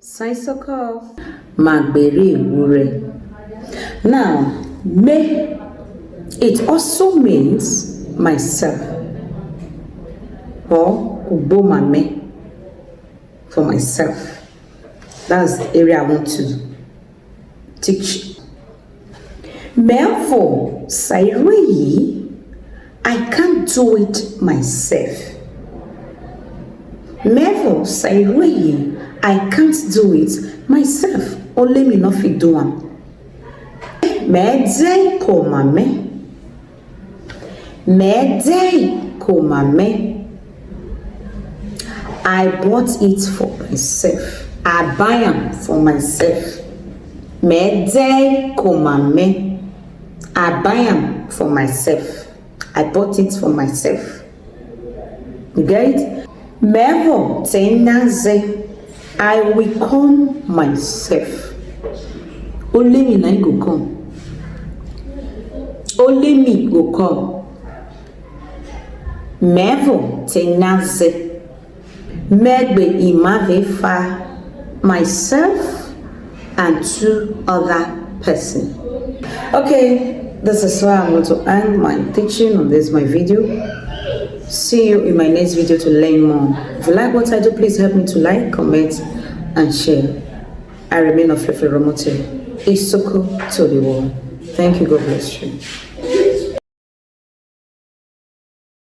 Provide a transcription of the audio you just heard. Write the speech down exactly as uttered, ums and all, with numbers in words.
Saisoko. Magbere ewure. Now, me, it also means myself. Or ugboma me for myself. That's the area I want to teach. Mevo sairuyi, I can't do it myself. Mevo sairuyi, I can't do it myself. Only me no fit do am. Mede komame. Mede komame. I bought it for myself. I buy am for myself. Mede komame. I buy am for myself. I bought it for myself. You get it? Mevo tenaze. I will come myself. Only me na go come. Only me go come. Mevo tenaze. Megbe imavefa, myself and two other person. Okay, this is where I'm going to end my teaching on this my video. See you in my next video to learn more. If you like what I do, please help me to like, comment, and share. I remain Ofefe Romote. Isoko to the world. Thank you. God bless you.